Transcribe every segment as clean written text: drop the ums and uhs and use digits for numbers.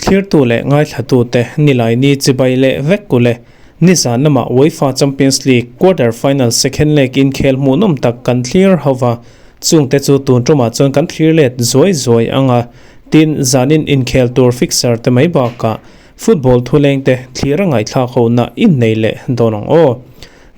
Thlirtu leh ngaithlatute Nilaini chibai leh vek kule nizan lamah UEFA Champions League quarter final second leg inkhel hmuhnawm tak kan thlir ho va, chungte chu tun tumah chuan kan thlir let zuai zuai ang a, tin zanin inkhel tur fixture te mai bakah football thulengte thlir a ngaihthlak hona innei leh dawn ang aw.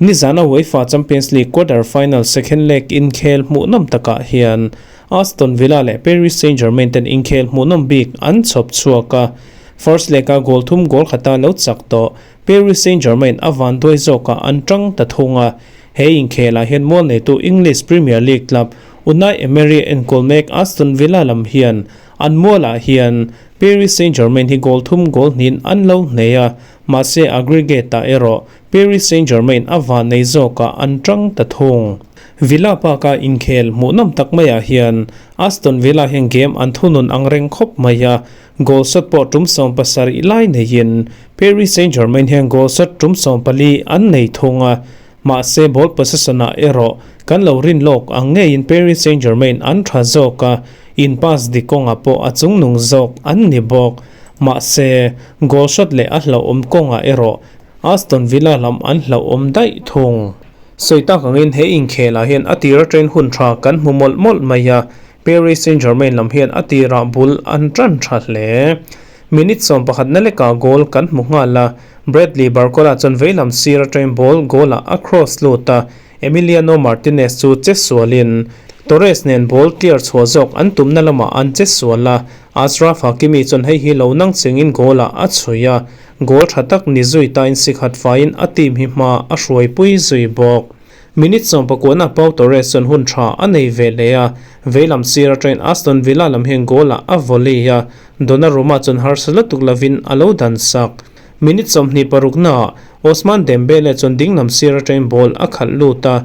Nizana UEFA Champions League quarter final second leg inkhel hmuhnawm takah hian Aston Villa leh Paris Saint-Germain ten inkhel hmuhnawm bik an chhawp chhuak a. First leg-a goal thum goal khata lo chak tawh Paris Saint-Germain a vanduai zawkah an tang ta thung a. He inkhelah hian mual neitu English Premier League club Unai Emery enkawl mek Aston Villa lam hian an mualah hian Paris Saint-Germain hi goal thum goal hnihin an lo hnei a, mahse aggregate-ah erawh Paris Saint-Germain a van nei zawkah an tang ta thung. Villa Park-a inkhel hmuhnawm tak maiah hian Aston Villa hian game an thunun ang reng khawp mai a, goal shot pawh tum 70 lai neiin Paris Saint-Germain hian goal shot tum 14 an nei thung a, mahse ball possession-ah erawh kan lo rin lawk ang ngeiin Paris Saint-Germain an tha zawk a, in pass dik kawngah pawh a chungnung zawk an ni bawk. Mahse, goal shot leh a hlauhawm kawngah erawh Aston Villa lam an hlauhawm daih thung. Sawi tak angin he inkhelah hian a tira train hun tha kan hmu mawlh mawlh mai a, Paris Saint-Germain lam hian a tirah bul an tan tha hle. Minute 11 na lekah goal kan hmu nghal a, Bradley Barcola chuan veilam sira train ball goal-ah a cross lut a, Emiliano Martinez chu che sualin Torres nen ball clear chhuah zawk an tumna lamah an che sual a, Achraf Hakimi chuan hei hi lo nang chengin goal-ah a chhui a, Goal tha tak ni zui tain sikhat faiin a team hi hma a hruaipui zui bawk. Minute 19 ah Pau Torres chuan hun tha a nei ve leh a, veilam sir atangin Aston Villa lam hian goal ah a volley a, Donnarumma chuan harsa lutuk lovin a lo dan sak. Minute 26 na ah Ousmane Dembele chuan dinglam sir atangin ball a khalh lut a,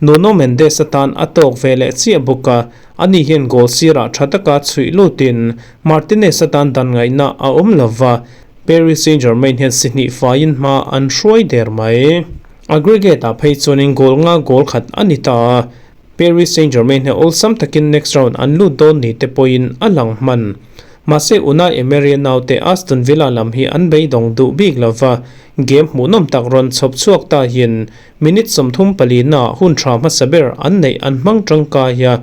Nuno Mendes atan a tawk ve leh chiah bawk a, ani hian goal sirah tha taka chhuih lutin Martinez atan dan ngaihna a awm lova, Paris Saint-Germain hian si hnih faiin hma an hruai der mai. Aggregate-ah phei chuanin goal nga goal khat a ni ta a, Paris Saint-Germain hian awlsam takin next round an lut dawn ni te pawhin a lang hman. Mahse Unai Emery naute Aston Villa lam hi an beidawng duh bik lova, game hmuhnawm tak rawn chhawp chhuak ta hian minute 34 naah hun tha hmasa ber an neih an hmang tangkai a,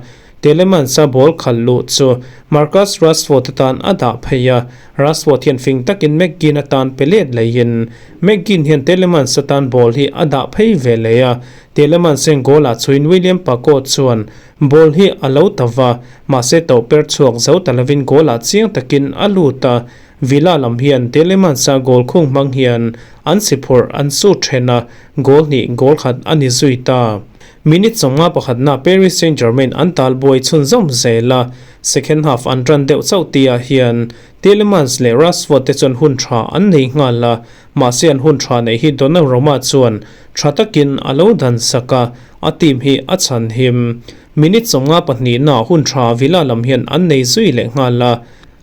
Tielemans-a ball khalh luh chu Marcus Rashford atan a dah phei a, Rashford hian fing takin McGinn atan pe let leiin McGinn hian Tielemans atan ball hi a dah phei ve leh a, Tielemans hian goal-ah chhuin William Paco chuan ball hi a lo ta va, mahse to per chhuak zo ta lovin goal-ah chiang takin a lut a, Villa lam hian Tielemans-a goal khung hmang hian an si phurh an sut then a, goal hnih goal khat a ni zui ta. Minute 51 na Paris Saint-Germain an tal buai chhunzawm zel a, second half an ran deuh chauh tihah hian Tielemans leh Rashford te chuan hun tha an nei nghal a, mahse an hun tha neih hi Donnarumma chuan tha takin a lo dan sak a, a team hi a chhan him. Minute 54 na hun tha Villa lam hian an nei zui leh nghal a,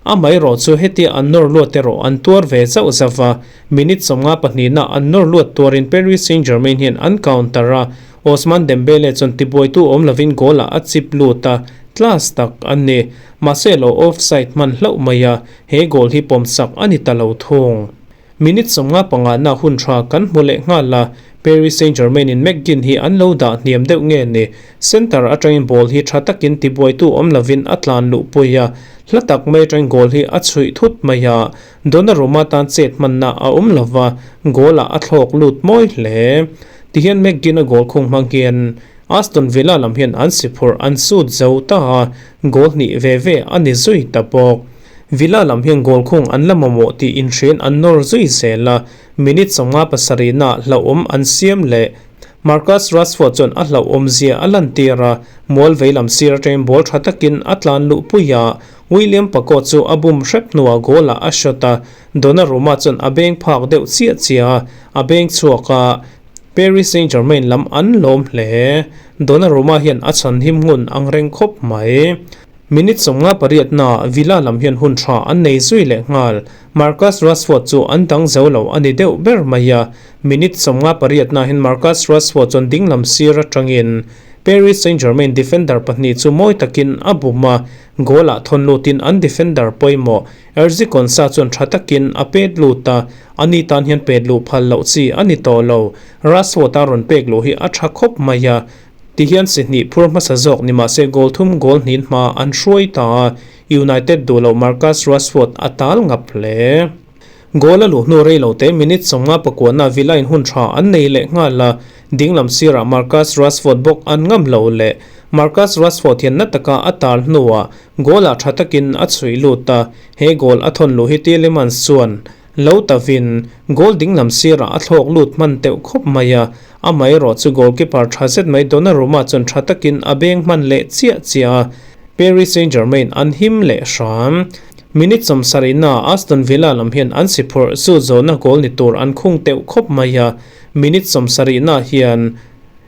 amaherawh chu hetia an nawr luat erawh an tuar ve zauh zauh a, minute 54 na an nawr luat tuarin Paris Saint-Germain hian an counter a, Ousmane Dembele chuan tibuaitu awm lovin goal-ah a chip lut a, class tak a ni. Mahse lo offside hman hlauh mai a, he goal hi pawmsak a ni ta lo thung. Minute 55 na hun tha kan hmu leh nghal a, Paris Saint-Germain in McGinn hi an lo dah hniam deuh nge ni? Centre atangin ball hi tha takin tibuaitu awm lovin a tlan luh pui a, hla tak mai atangin goal hi a chhuih thut mai a, Donnarumma tan chet hmanna a awm lova, goal-ah a thlawk lut mawi hle. Tihian McGinn a goal khung hmang hian Aston Villa lam hian an si phurh an sut zo ta a, goal hnih ve ve a ni zui ta bawk. Villa lam hian goal khung an la mamawh tih inhriain an nawr zui zel a, minute 57 naah hlauhawm an siam leh. Marcus Rashford chuan a hlauhawm zia a lantir a, mual vei lam sir atangin ball tha takin a tlan luh pui a, William Paco chu a bum hrep hnuah goal-ah a shot a, Donnarumma chuan a beng phak deuh chiah chiah a, a beng chhuak a, Paris Saint-Germain lam an lawm hle. Donnarumma hian a chhan him ngun ang reng khawp mai. Minute 58 naah Villa lam hian hun tha an nei zui leh nghal. Marcus Rashford chu an dang zo lo a ni deuh ber mai a, minute 58 naah hian Marcus Rashford chuan dinglam sir atangin. Paris Saint-Germain defender pahnih chu mawi takin a bum a, goal-ah thawn lutin an defender pawimawh Erzi Konsa chuan tha takin a pet lut a, ani tan hian pet luh phal loh chi a ni tawh lo. Rashford-a rawn pek luh hi a tha khawp mai a, tihian si hnih phur hmasa zawk ni mah se goal thum goal hnin hma an hruai ta a, United duh loh Marcus Rashford a tal ngap hle. Goal a luh hnu rei lo te minute 50 pakuana Villa in hun tha an nei leh nghal a, dinglam sirah Marcus Rashford bawk an ngam lo leh. Marcus Rashford hian na taka a tal hnuah goal ah tha takin a chhuih lut a, he goal a thawn luh hi Tielemans chuan lo tavin goal dinglam sirah a thlawk lut hman teuh khawp mai a, amaherawh chu goalkeeper tha zet mai Donnarumma chuan tha takin a beng hman leh chiah chiah a, Paris Saint-Germain an him leh hram. Minute 70 naah Aston Villa lam hian an si phurh chu zawhna goal ni tur an khung teuh khawp mai a, minute 70 naah hian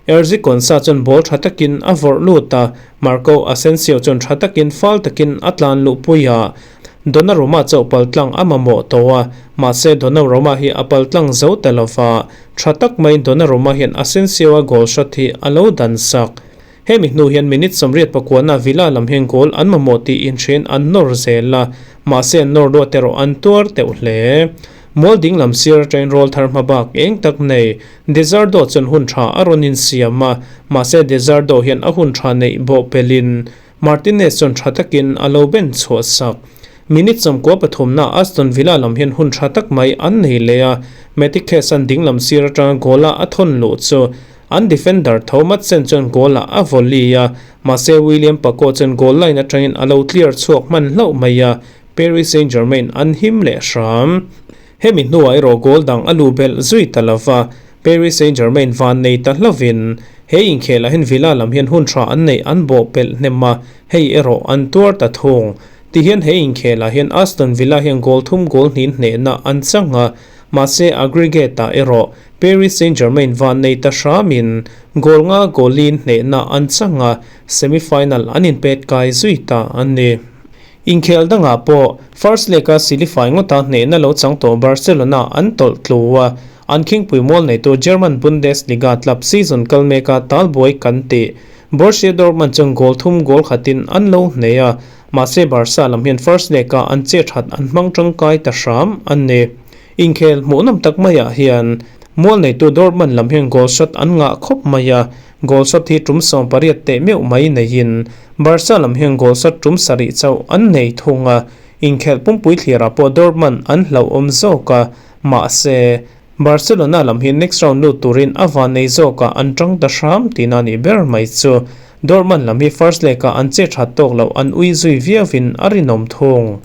Erzi Konsa chuan ball tha takin a vawrh lut a, Marco Asensio chuan tha takin fal takin a tlan luhpui a, Donnarumma chauh paltlang a mamawh tawh a, mahse Donnarumma hi a paltlang zo ta lova, tha tak maiin Donnarumma hian Asensio-a goal shot hi a lo dan sak. Hemi hnu hian minute 89 Villa lam hian goal an mamawh tih inhriain an nawr zel a, mahse an nawr luat erawh an tuar teuh hle. Mual ding lam sir atangin rawl thar hma bak eng tak nei Desardo chuan hun tha a rawn insiam a, mahse Desardo hian a hun tha neih bawh pelhin Martinez chuan tha takin a lo ben chhuah sak. Minute 93 Aston Villa lam hian hun tha tak mai an nei leh a, Matty Cash an ding lam sir atanga goal-a a thawn luh chu an defender tho Maatsen chuan goal-ah a volley a, mahse William Pacho chuan goal line atangin a lo clear chhuak hman hlauh mai a, Paris Saint-Germain an him leh hram. Hemi hnuah erawh goal dang a luh belh zui ta lova, Paris Saint-Germain van nei ta hlovin he inkhelah hian Villa lam hian hun tha an neih an bawh pelh hnem a, hei erawh an tuar ta thung. Tihian he inkhelah hian Aston Villa hian goal thum goal hnin hnehna an chang a, mahse aggregate-ah erawh Paris Saint-Germain van nei ta hramin goal nga goal-in hnehna an chang a, semi-final an inpet kai zui ta a ni. Inkhel dangah pawh first leg-a silifai ngawta hnehna lo chang tawh Barcelona an tawlh tlu a, an khingpui mual neitu German Bundesliga club season kal meka talbuai kan tih. Borussia Dortmund chuan goal thum goal khatin an lo hneh a, mahse Barca lam hian first leg-a an che that an hmang tangkai ta hram a ni. Inkhel hmuhnawm tak maiah hian mual neitu Dortmund lam hian goal shot an ngah khawp mai a, goal shot hi tum 18 teh meuh mai neiin Barca lam hian goal shot tum 7 chauh an nei thung a, inkhelh pumpui thlirah pawh Dortmund an hlauhawm zawk a, mahse Barcelona lam hi next round lut turin a van nei zawkah an tang ta hram tihna nih ber mai chu. Dortmund lam hi first leg-ah an che that tawk loh an ui zui viauin a rinawm thung.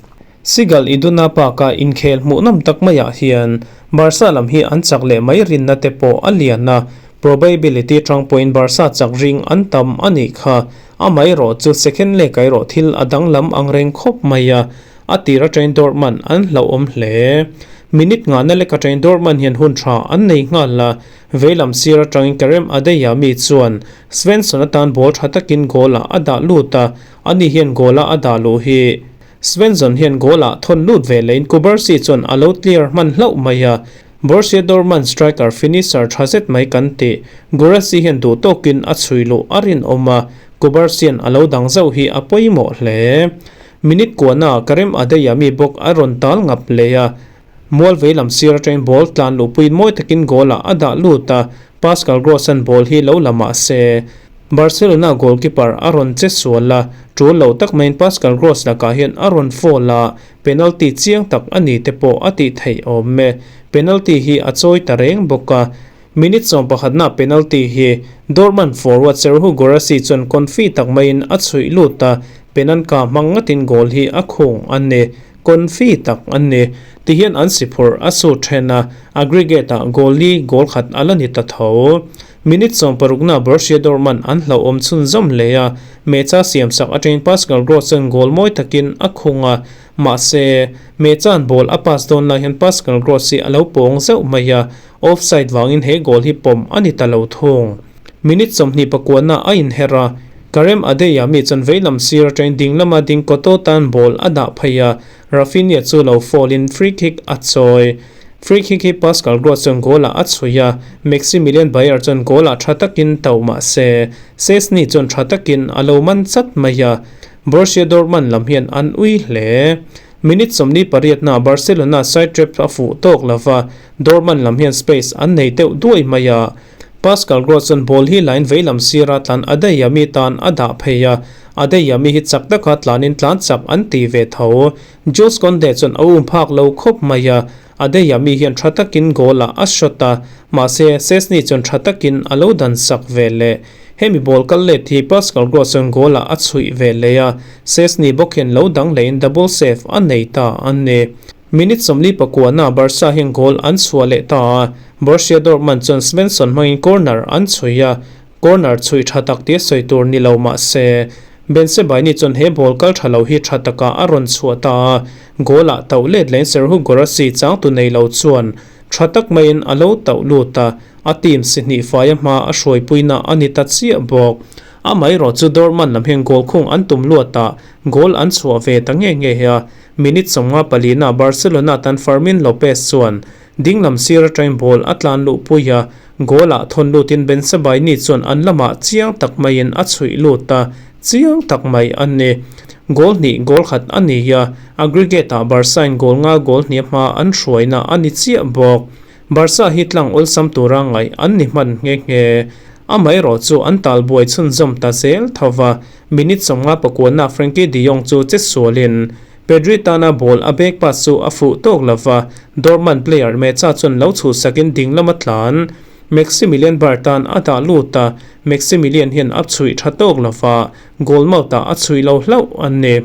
Sigal Iduna Park-a inkhel hmuhnawm tak maiah hian Barca lam hi an chak leh mai rinna te pawh a lian a, probability tang pawhin Barca chak ring an tam a nih kha. Amaherawh chu second leg erawh thil a danglam ang reng khawp mai a, a tir atangin Dortmund an hlauhawm hle. Minute ngahna lek atangin Dortmund hian hun tha an nei nghal a, veilam sir atangin Kerem Adeyemi chuan Svensson atan ball tha takin goal-ah a dah lut a, ani hian goal-a a dah luh hi Svensson hian goal-ah thawn lut ve lehin Cubarsí chuan a lo clear hman hlauh mai a, Borussia Dortmund striker finisher tha zet mai kan tih. Guirassy hian duh tawkin a chhui luh a rinawm a, Cubarsían a lo dang zauh hi a pawimawh hle. Minute kuahnaah Karim Adeyemi bawk a rawn tal ngap leh a, mual veilam sir atangin ball tlan luhpuiin mawi takin goal-ah a dah lut a, Pascal Gross-a'n ball hi lo la mah se, Barcelona goalkeeper a rawn che sual a, tul lo tak maiin Pascal Gross lakah hian a rawn foul a, penalty chiang tak a ni te pawh a tih theih awm e. Penalty hi a chawi ta reng bawk a, minute 11 penalty hi Dortmund forward Serhou Guirassy chuan confi tak maiin a chhuih lut a, penanka hmang ngatin goal hi a khung a ni. Confi tak a ni. Tihian an si phurh a su then a, aggregate-ah goal li goal khat a la ni ta tho. Minute 60 Borussia Dortmund an hlauhawm chhunzawm hle a, Mecha siam sak atangin Pascal Gross chuan goal mawi takin a khung a, mahse Mecha'n ball a pass dawn lai hian Pascal Gross hi a lo pawng zeuh mai a, offside vangin he goal hi pawm a ni ta lo thung. Minute 29 a inher a, Karem Adeyemi chuan veilam sir atangin ding lama ding Koto tan ball a dah phei a, Rafinha chu lo fall in free kick a chawi. Free kick hi Pascal Gross chuan goal-ah a chhui a, Maximilian Beier chuan goal-ah tha takin tauh mah se, Szczesny chuan tha takin a lo man chat mai a, Borussia Dortmund lam hian an ui hle. Minute 48-naah Barcelona side trap a fuh tawk lo va, Dortmund lam hian space an nei deuh duai mai a, Pascal Gross chuan ball hi line veilam sira tlan Adeyemi tan a dah phei a, Adeyemi hi chak taka tlanin tlan chak an ti ve tho. Jules Kounde chuan a um phak lo khawp mai a, Adeyemi hian tha takin goal ah a shot a, mahse Szczesny chuan tha takin a lo dan sak ve leh. Hemi ball kal let hi Pascal Gross chuan goal ah a chhuih ve leh a, Szczesny bawk hian lo dang lehin double save a nei ta a ni. Minute 49 na Barca hian goal an chhuah leh ta a, Borussia Dortmund chuan Svensson hmangin corner an chhuih a, corner chhuih tha tak tia sawi tur ni lo mah se, Bensebaini chuan he ball kal tha lo hi tha takah a rawn chhuah ta a, goal ah tauh let leh Serhou Guirassy changtu nei lo chuan tha tak maiin a lo tauh lut a, a team si hnih faia hma a hruaipuina a ni ta chiah bawk. Amaherawh chu Dortmund lam hian goal khung an tum luat a, goal an chhuah ve ta nge nge a, Minute 54 na Barcelona tan Fermin Lopez chuan dinglam sir atangin ball a tlan luh pui a, goal ah thawn lutin Bensebaini chuan an lamah chiang tak maiin a chhuih lut a, chiang tak mai a ni. Goal hnih goal khat a ni a, aggregate ah Barca in goal nga goal hnih hma an hruaina a ni chiah bawk. Barca hi tlang awlsam tura ngaih an ni hman nghe nghe. Amaherawh chu an tal buai chhunzawm ta zel tho va, Minute 59 na Frenkie de Jong chu che sualin Pedri tana ball a back pass chu a fuh tawk lo va, Dortmund player Mecha chuan lo chhuhsakin ding lama tlan Maximilian Bar tan a dah lut a, Maximilian hian a chhuih tha tawk lo va, goal mouth ah a chhuih lo hlauh a ni.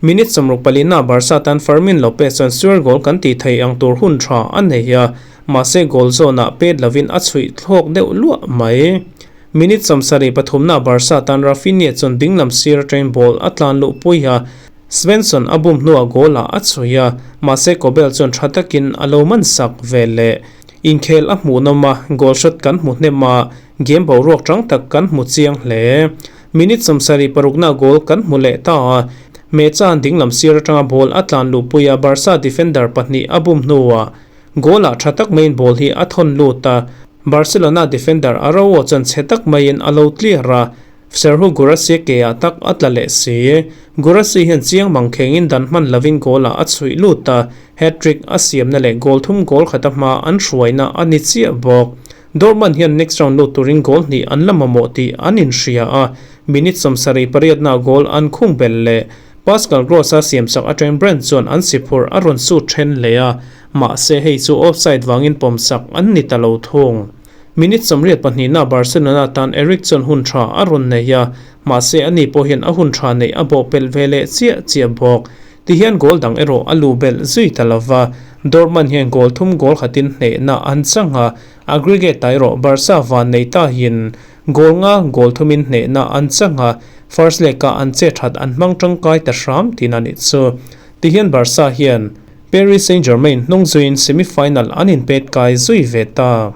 Minute 64 na Barca tan Fermin Lopez chuan sure goal kan tih theih ang tur hun tha a nei a, mahse goal zawnah pet lovin a chhuih thlawk deuh luah mai. Minute 73 na Barca tan Raphinha chuan dinglam sir atangin ball a tlan luh pui a, Svensson a bum hnuah goal ah a chhui a, mahse Kobel chuan tha takin a lo man sak ve leh. Inkhel a hmuh nawm a, goal shot kan hmu hnem a, game boruak tang tak kan hmu chiang hle. Minute 76 na goal kan hmu leh ta a, Mecha-an dinglam sir atanga ball a tlan luh pui a, Barca defender pahnih a bum hnuah goal ah tha tak maiin ball hi a thawn lut a, Barcelona defender Araujo chuan chhe tak maiin a lo clear a, Serhou Guirassy ke ah tak a tla leh si. Guirassy hian chiang mang khengin dan hman lovin goal ah a chhuih lut a, hat-trick a siamna leh goal thum goal khata hma an hruaina a ni chiah bawk. Dortmund hian next round lut turin goal hnih an la mamawh tih an inhria a, minute 78 na goal an khung belh leh Pascal Gross a siamsak atangin Brandt chuan an si phurh a rawn sut then hle a, mahse hei chu offside vangin pawmsak an ni ta lo thung. Minute 82 na Barcelona tan Eric chuan hun tha a rawn nei a, mahse ani pawh hian a hun tha neih a bawhpelh ve leh chiah chiah bawk. Tihian goal dang erawh a lu belh zui ta lo va, Dortmund hian goal thum goal khatin hnehna an chang a, aggregate ah erawh Barca van nei ta hin Goal nga goal thumin hnehna an chang a, first leg ah an che that an hmang tangkai ta hram tin a nih chu. Tihian Barca hian Paris Saint-Germain hnung zuiin semi-final an inpet kai zui ve ta.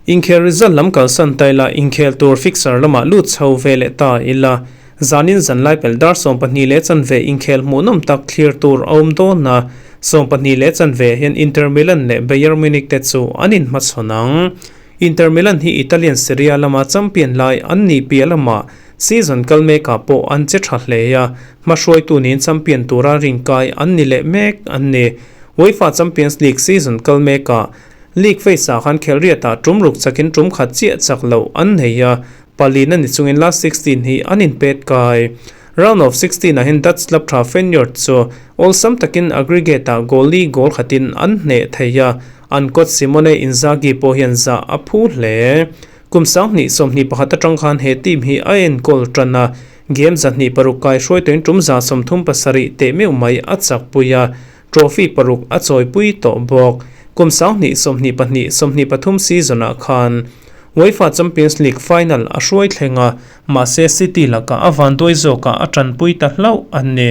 Inkhel result lam kalsan ta ila inkhel tur fixture lamah lut chho ve leh ta ila. Zanin zanlai pel dar 12:15 inkhel hmuhnawm tak thlir tur a awm dawn a, 12:15 hian Inter Milan leh Bayern Munich te chu an inhmachhawn ang. Inter Milan hi Italian Serie A lama champion lai an nih piah lamah season kal mekah pawh an che tha hle a, hmahruaitu niin champion tura rinkai an ni leh mek an ni. UEFA Champions League season kal mekah league phase ah khan khelhriatah tum ruk chakin tum khat chiah chak loh an nei a, palina ni chungin last 16 hi an inpet kai. Round of 16 ah hian Dutch club tha Feyenoord chu awlsam takin aggregate ah goal li goal khatin an hneh thei a, An coach Simone Inzaghi pawh hian zah a phu hle. Kum 2021 atang khan he team hi a enkawl tan a, game 206 kai hruaituin tum 37 teh meuh mai a chak pui a, trophy paruk a chawipui tawh bawk. Kum 2022-23 season ah khan UEFA Champions League final a hruai thleng a, mahse City lakah a vanduai zawkah a tanpui ta hlauh a ni.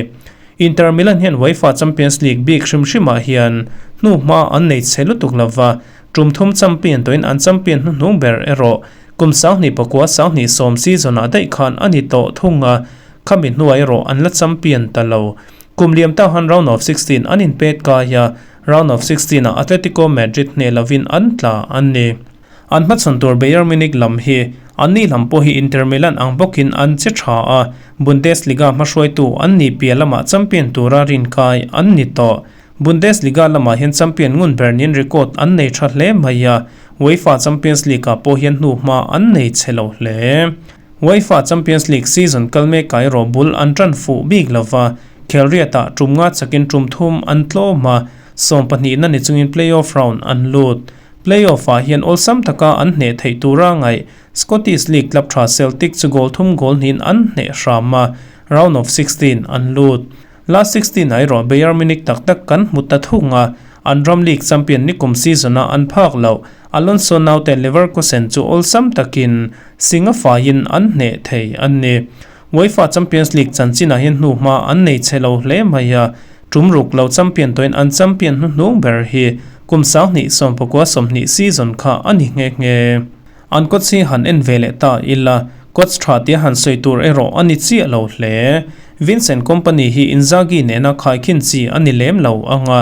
Inter Milan hian UEFA Champions League bik hrim hrimah hian hnu hma an nei chhe lutuk lova, tum thum champion tawhin an champion hnuhnung ber erawh kum 2009-10 season ah daih khan a ni tawh thung a, khami hnuai erawh an la champion ta lo. Kum liam ta han round of 16 an in pet kai a, round of 16 a Atletico Madrid hne lovin an tla an ni. An hmachhawn tur Bayern Munich lam hi anni lam pawh hi Inter Milan ang bawkin an che tha a, Bundesliga hmahruaitu an nih piah lamah champion tura rinkai an ni tawh. Bundesliga lamah hian champion ngun ber niin record an nei tha hle mai a, UEFA Champions League ah pawh hian hnuhma an nei chhe lo hle. UEFA Champions League season kal mek ah erawh bul an tan fuh bik lova, khelriatah tum nga chakin tum thum an tlawm a, 12 na ni chungin play-off round an lut. Play-off ah hian awlsam taka an hneh theih tura ngaih Scottish League club tha Celtic chu goal thum goal hnin an hneh hram a, round of 16 an lut. Last 16 ah erawh Bayern Munich tak tak kan hmu ta thung a, an ram league champion nikum season a an phak loh Alonso naute Leverkusen chu awlsam takin singa faiin an hneh thei an ni. UEFA Champions League chanchinah hian hnuhma an nei chhe lo hle mai a, tum ruk lo champion tawhin an champion hnuhnung ber hi kum 2019-20 season kha a ni nghe nghe. An coach hi han en ve leh ta ila, coach tha tia han sawi tur erawh a ni chiah lo hle. Vincent Kompany hi Inzaghi nena khaikhin chi a ni lem lo ang a,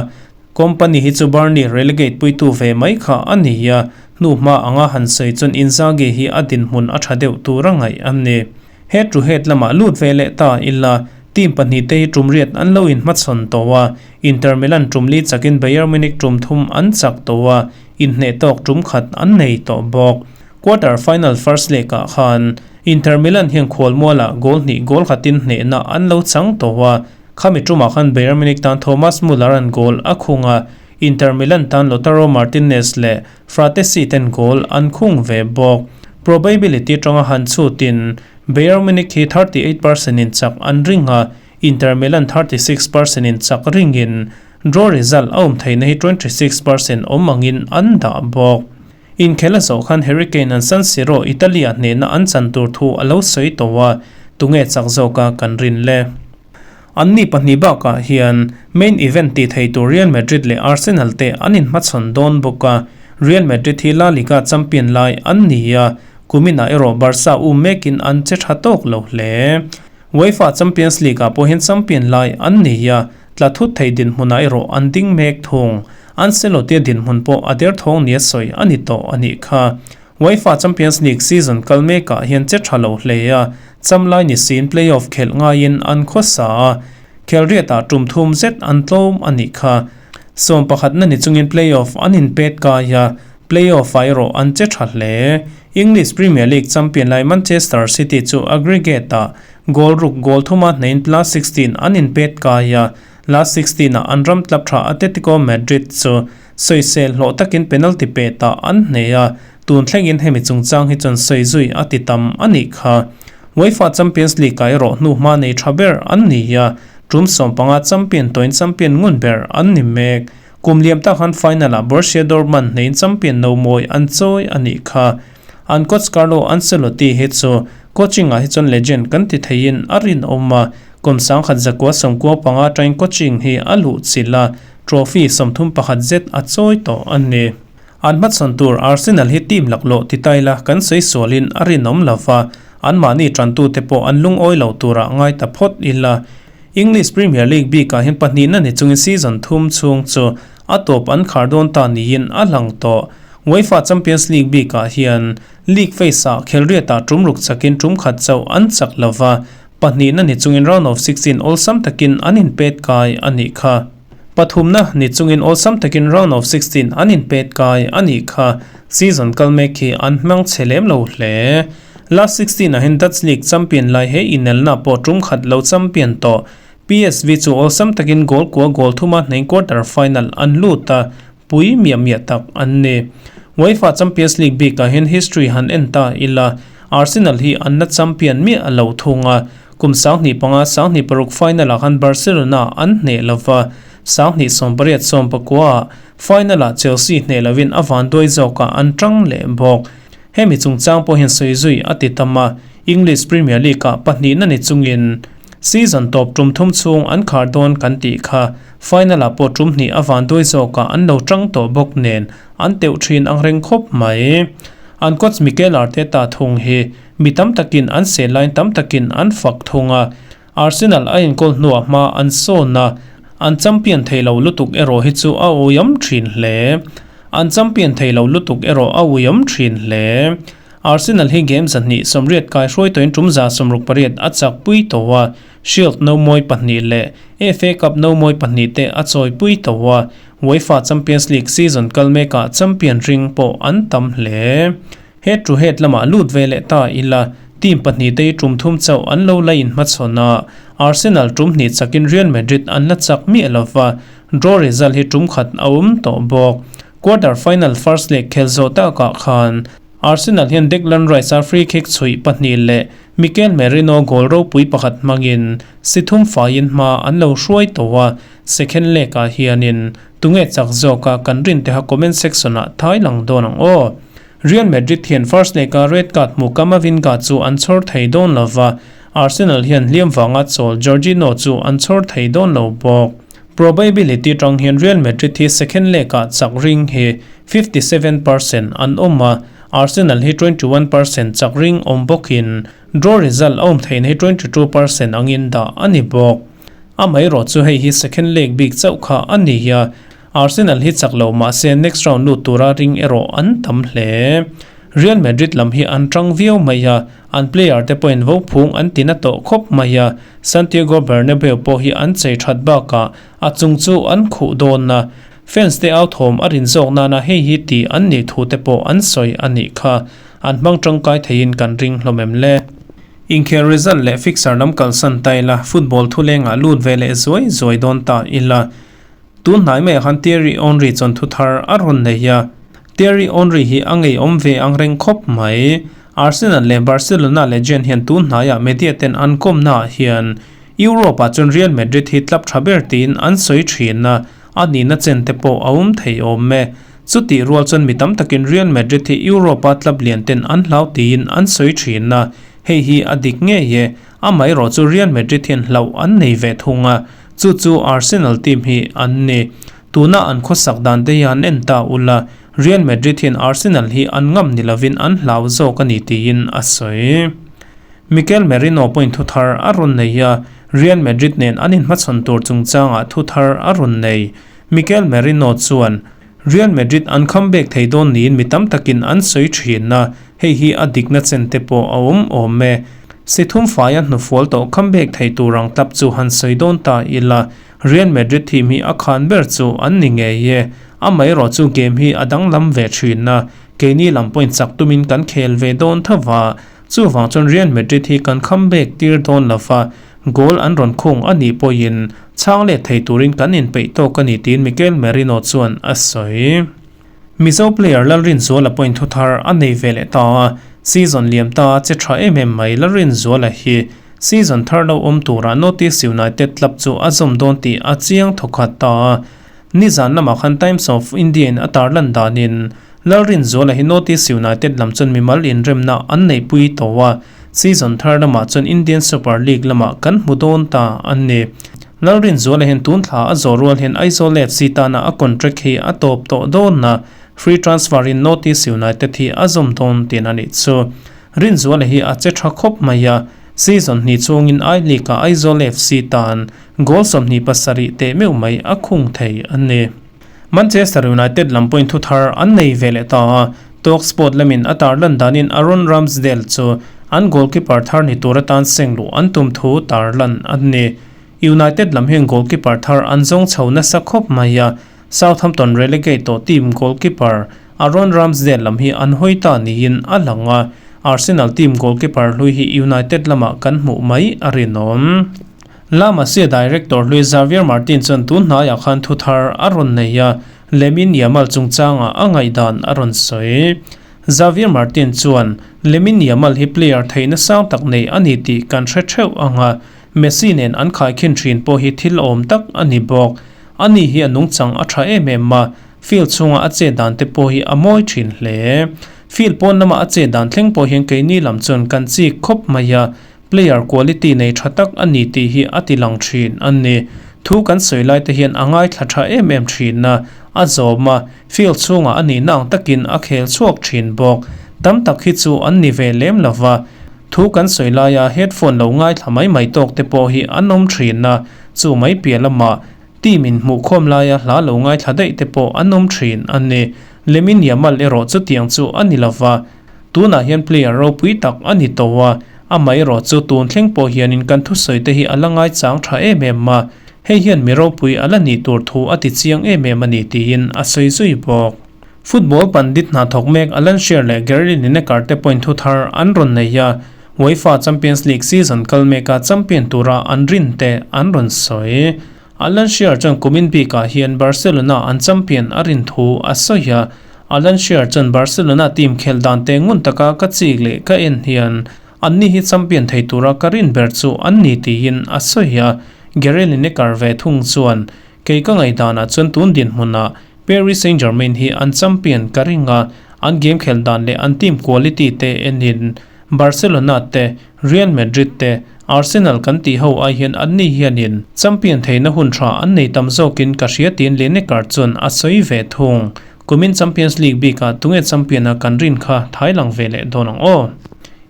Kompany hi chu Burnley relegate puitu ve mai kha a ni a, hnuhma anga han sawi chuan Inzaghi hi a dinhmun a tha deuh tur a ngaih a ni. Head to head lamah lut ve leh ta ila, team pahnih te hi tum riat an lo inhmachhawn tawh a, Inter Milan tum li chakin Bayern Munich tum thum an chak tawh a, inhneh tawk tum khat an nei tawh bawk. Quarter final first leg ah khan Inter Milan hian khualmualah goal hnih goal khatin hnehna an lo chang tawh a, khami tumah khan Bayern Munich tan Thomas Muller an goal a khung a, Inter Milan tan Lautaro Martinez leh Frattesi ten goal an khung ve bawk. Probability tanga han chhutin Bayern Munich hi 38% in chak an ring a, Inter Milan 36% in chak ringin draw result a awm theihna hi 26% awm angin an dah bawk. Inkhel a zawh khan Harry Kane an San Siro, Italy ah hnehna an chan tur thu a lo sawi tawh a, tunge chak zawka kan rin le? Anni pahnih bakah hian main event tih thei tur Real Madrid leh Arsenal te an inhmachhawn dawn bawk a, Real Madrid hi La Liga champion lai an ni a, kuminah erawh Barca um mekin an che tha tawk lo hle. UEFA Champions League ah pawh hian champion lai an ni a, tla thut thei dinhmunah erawh an ding mek thung. Ancelotti-a dinhmun pawh a derthawng nia sawi a ni tawh a nih kha. UEFA Champions League season kal mekah hian che tha lo hle a, cham lai ni siin play-off khelh ngaiin an khawsa a, khelriatah tum thum zet an tlawm a nih kha. 11 na ni chungin play-off an inpet kai a, play-off ah erawh an che tha hle. English Premier League champion lai Manchester City chu aggregate ah goal ruk goal thuma hneiin plus 16 an inpet kai a, last 16 ah an ram club tha Atletico Madrid chu sawisel hlawh takin penalty pe tah an hneh a, tun thlengin hemi chungchang hi chuan sawi zui a ti tam a nih kha. UEFA Champions League ah erawh hnuhma nei tha ber an ni a, tum 15 champion tawhin champion ngun ber an ni mek. Kum liam tak han final ah Borussia Dortmund hneiin champion no mawi an chawi a nih kha. An coach Carlo Ancelotti hi chu coaching ah hi chuan legend kan ti theiin a rinawm a, kum 1995 atangin coaching hi a luh chilh a, trophy 31 zet a chawi tawh a ni. An hmachhawn tur Arsenal hi team laklawh ti taila kan sawi sualin a rinawm lova, anmahni tantute pawh an lungawi lo turah ngai ta phawt ila. English Premier League bikah hian pahnihna ni chungin season thum chhung chu a tawp an khar dawn ta niin a lang tawh. UEFA Champions League bikah hian league phase ah khelriatah tum ruk chakin tum khat chauh an chak lova, pahnihna ni chungin round of 16 awlsam takin an inpet kai a nih kha. Pathumna ni chungin awlsam takin round of 16 an inpet kai a nih kha. Season kal mek hi an hmang chhe lem lo hle. Last 16 ah hian Dutch League champion lai he inelna pawh tum khat lo champion tawh. PSV chu awlsam takin goal kua goal thuma hneng quarter final an lut a, pui miah miah tak an ni. UEFA Champions League bikah hian history han en ta ila, Arsenal hi an la champion miah lo thung a, kum 2005-2006 final ah khan Barcelona an hneh lova, 2018-19 ah final ah Chelsea hneh lovin a van duai zawkah an tang leh bawk. Hemi chungchang pawh hian sawi zui a ti tam a, English Premier League ah pahnihna ni chungin season tawp tum thum chhung an khar dawn kan tih kha final ah pawh tum hnih a van duai zawkah an lo tang tawh bawk nen an teuh thin ang reng khawp mai. An coach Mikel Arteta thung hi mi tam takin an sel lain tam takin an fak thung a. Arsenal a enkawl hnuah hma an sawn a, an champion thei lo lutuk erawh hi chu a uiawm thin hle. An champion thei lo lutuk erawh a uiawm thin hle. Arsenal hi game 200 80 kai hruai tawhin tum 168 a chak pui tawh a, Shield no mawi pahnih leh FA Cup no mawi pahnih te a chawi pui tawh a, UEFA Champions League season kal mekah champion ring pawh an tam hle. Head to head lamah lut ve leh ta ila, team pahnih te hi tum thum chauh an lo la inhmachhawn a, Arsenal tum hnih chakin Real Madrid an la chak miah lova, draw result hi tum khat a awm tawh bawk. Quarter final first leg khel zawh takah khan Arsenal hian Declan Rice-a free kick chhuih pahnih leh Mikel Merino goal ropui pakhat hmangin si thum faiin hma an lo hruai tawh a, second leg-ah hianin tunge chak zawka kan rin teha comment section-ah thai lang dawn ang aw. Real Madrid hian first leg-a red card hmu Camavinga chu an chhawr thei dawn lova, Arsenal hian hliam vanga chawl Jorginho chu an chhawr thei dawn lo bawk. Probability tang hian Real Madrid hi second leg-ah chak ring hi 57% an awm a, Arsenal hi 21% chak ring awm bawkin draw result a awm theihna hi 22% angin dah a ni bawk. Amaherawh chu hei hi second leg bik chauh kha a ni a, Arsenal hi chak lo mah se next round lut tura ring erawh an tam hle. Real Madrid lam hi an tang viau mai a, an player te pawhin vo phung an ti na tawh khawp mai a, Santiago Bernabeu pawh hi an chei that bakah a chung chu an khuh dawn a, fans te au thawm a rin zawk nana hei hi tih an nih thu te pawh an sawi a nih kha. An hmang tangkai theiin kan ring hlawm em le? Inkhel result leh fixture lam kalsan ta ila, football thulengah lut ve leh zuai zuai dawn ta ila. Tun hnai maiah khan Thierry Henry chuan thu thar a rawn nei a, Thierry Henry hi a ngeiawm ve ang reng khawp mai. Arsenal leh Barcelona legend hian tun hnaiah media ten an kawmnaah hian Europe-ah chuan Real Madrid hi club tha ber tiin an sawi thin a, a nihna chen te pawh a awm thei awm e. Chutih rual chuan mi tam takin Real Madrid hi Europe-a club lian ten an hlau tiin an sawi thin a, hei hi a dik ngei e. Amaherawh chu Real Madrid hian hlauh an nei ve thung a, Chu chu Arsenal team hi an ni. Tuna an khawsak dan te hi han en ta ula, Real Madrid hian Arsenal hi an ngam ni lovin an hlau zawk a ni tiin a sawi. Mikel Merino pawhin thu thar a rawn nei a, Real Madrid nen an inhmachhawn tur chungchangah thu thar a rawn nei. Mikel Merino chuan, Real Madrid an comeback thei dawn niin mi tam takin an sawi thin a, hei hi a dikna chen te pawh a awm awm e. Si thum faia hnufual tawh comeback thei tur ang tlap chu han sawi dawn ta ila, Real Madrid team hi a khan ber chu an ni ngei e. Amaherawh chu game hi a danglam ve thin a, keini lam pawhin chak tumin kan khel ve dawn tho va, chuvang chuan Real Madrid hi kan comeback tir dawn lo va, Goal an rawn khung a nih pawhin chhang let thei turin kan inpeih tawk a ni tiin Mikel Merino chuan a sawi. Mizo player Lalrinzuala pawhin thu thar a nei ve leh ta a, season liam ta che tha em em mai Lalrinzuala hi season thar lo awm turah Northeast United club chu a zawm dawn tih a chiang thawkhat ta a. Nizan lamah khan Times of India in a tarlan danin Lalrinzuala hi Northeast United lam chuan mimal inremna an neihpui tawh a, season thar lamah chuan Indian Super League lamah kan hmu dawn ta a ni. Lalrinzuala hian tun thla a zawh rual hian Aizawl FC tana a contract hi a tawp tawh dawn a, free transfer in Northeast United hi a zawm dawn tihna a nih chu. Rinzuala hi a che tha khawp mai a, season hnih chungin I-League ah Aizawl FC tan Goal 27 teh meuh mai a khung thei a ni. Manchester United lam pawhin thu thar an nei ve leh ta a, Talksport lamin a tarlan danin Aaron Ramsdale chu an goalkeeper thar ni tur atan seng luh an tum thu tarlan a ni. United lam hian goalkeeper thar an zawng chho nasa khawp mai a, Southampton relegate tawh team goalkeeper Aaron Ramsdale lam hi an hawi ta niin a lang a, Arsenal team goalkeeper hlui hi United lamah kan hmuh mai a rinawm. La Masia director hlui Xavier Martin chuan tun hnaiah khan thu thar a rawn nei a, Lamine Yamal chungchangah a ngaihdan a rawn sawi. Xavier Martin chuan, Lamine Yamal hi player theihna sang tak nei a ni tih kan hre theuh ang a, Messi nen an khaikhin thin pawh hi thil awm tak a ni bawk. Ani hi a nungchang a tha em em a, field chhunga a chet dan te pawh hi a mawi thin hle. Field pawn lama a chet dan thleng pawh hian keini lam chuan kan chik khawp mai a, Player quality nei tha tak a ni tih hi a ti lang thin a ni. Thu kan sawi lai te hian a ngaithla tha em em thin a, a zawm a, field chhungah a nihna ang takin a khel chhuak thin bawk. Tam tak hi chu an ni ve lem lo va. Thu kan sawi laia headphone lo ngaithla mai mai tawk te pawh hi an awm thin a, chu mai piah lamah team in hmuhkhawm laia hla lo ngaithla daih te pawh an awm thin a ni. Lamine Yamal erawh chutiang chu a ni lova, tunah hian player ropui tak a ni tawh a, amaherawh chu tun thleng pawh hianin kan thusawi te hi a la ngaichang tha em em a, hei hian mi ropui a la nih tur thu a ti chiang em em a ni tiin a sawi zui bawk. Football pandit hna thawk mek Alan Shearer leh Gary Lineker te pawhin thu thar an rawn nei a, UEFA Champions League season kal meka champion tura an rin te an rawn sawi. Alan Shearer chuan kumin bikah hian Barcelona an champion a rin thu a sawi a, Alan Shearer chuan Barcelona team khelh dan te ngun taka ka chik leh ka en hian anni hi champion thei tura ka rin ber chu an ni tiin a sawi a, Gary Lineker ve thung chuan kei ka ngaihdanah chuan tun dinhmunah Paris Saint-Germain hi an champion ka ring a, an game khelh dan leh an team quality te enin Barcelona te, Real Madrid te, Arsenal kan tih ho ai hian anni hianin champion theihna hun tha an nei tam zawkin ka hria tiin Lineker chuan a sawi ve thung. Kumin Champions League bikah tunge champion a kan rin kha thai lang ve leh dawn ang aw.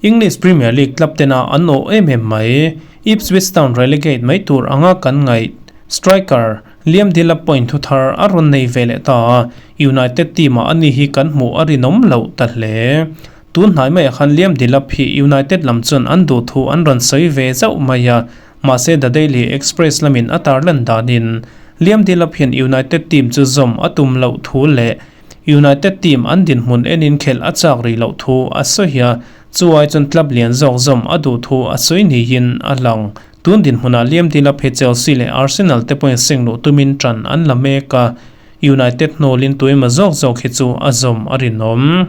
English Premier League club tena an awh em em mai. Ipswich Town relegate mai tur anga kan ngaih striker Liam Delap point thu thar a rawn nei ve leh ta a, United team ah ani hi kan hmuh a rinawm loh ta hle. Tun hnai maiah khan Liam Delap hi United lam chuan an duh thu an rawn sawi ve zauh mai a, mahse The Daily Express lamin a tarlan danin Liam Delap hian United team chu zawm a tum loh thu leh United team an dinhmun enin khelh a chak rih loh thu a sawi a, chu ai chuan club lian zawk zawm a duh thu a sawi niin a lang. Tun dinhmunah Liam Delap hi Chelsea leh Arsenal te pawhin seng luh tumin ṭan an la mek a, United hnawlin tuemaw zawk zawk hi chu a zawm a rinawm.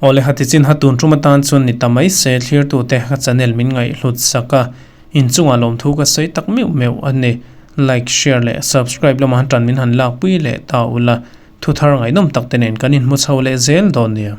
Awle Hatichin ha tun tum atan chuan ni ta mai se thlirtute ka channel min ngaihhlut sak a, inchungah lawmthu ka sawi tak meuh meuh a ni. Like, share leh subscribe lamah han ṭan min han lakpui leh ta ula, thuthar ngaihnawm tak te nen kan inhmu chho leh zel dawn nia.